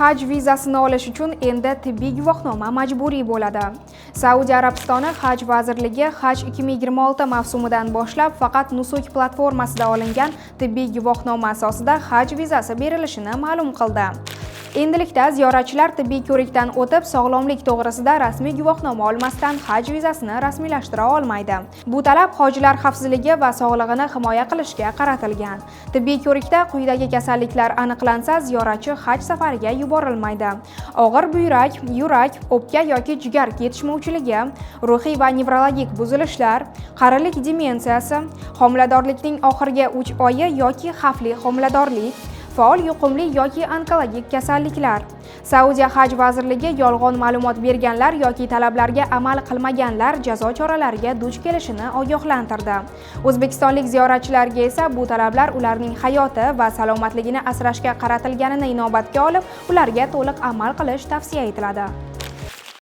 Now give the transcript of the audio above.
Haj vizasini olish uchun endi tibbiy guvohnoma majburiy bo'ladi. Saudiya Arabistoni Haj vazirligi Haj 2026 mavsumidan boshlab faqat Nusuk platformasida olingan tibbiy guvohnoma asosida haj vizasi berilishini ma'lum qildi. Endilikda ziyoratchilar tibbiy ko'rikdan o'tib, sog'lomlik to'g'risida rasmiy guvohnoma olmasdan haj vizasini rasmiylashtira olmaydi. Bu talab hojilar xavfsizligi va sog'lig'ini himoya qilishga qaratilgan. Tibbiy ko'rikda quyidagi kasalliklar aniqlansa, ziyoratchi haj safariga yuborilmaydi: og'ir buyrak, yurak, o'pka yoki jigar yetishmovchiligi, ruhiy va nevrologik buzilishlar, qarilik demensiyasi, homiladorlikning oxirgi 3 oyi yoki xavfli homiladorlik, faol yuqumli yoki onkologik kasalliklar. Saudiya Haj vazirligi yolg'on ma'lumot berganlar yoki talablarga amal qilmaganlar jazo choralariga duch kelishini ogohlantirdi. O'zbekistonlik ziyoratchilarga esa bu talablar ularning hayoti va salomatligini asrashga qaratilganini inobatga olib, ularga to'liq amal qilish tavsiya etiladi.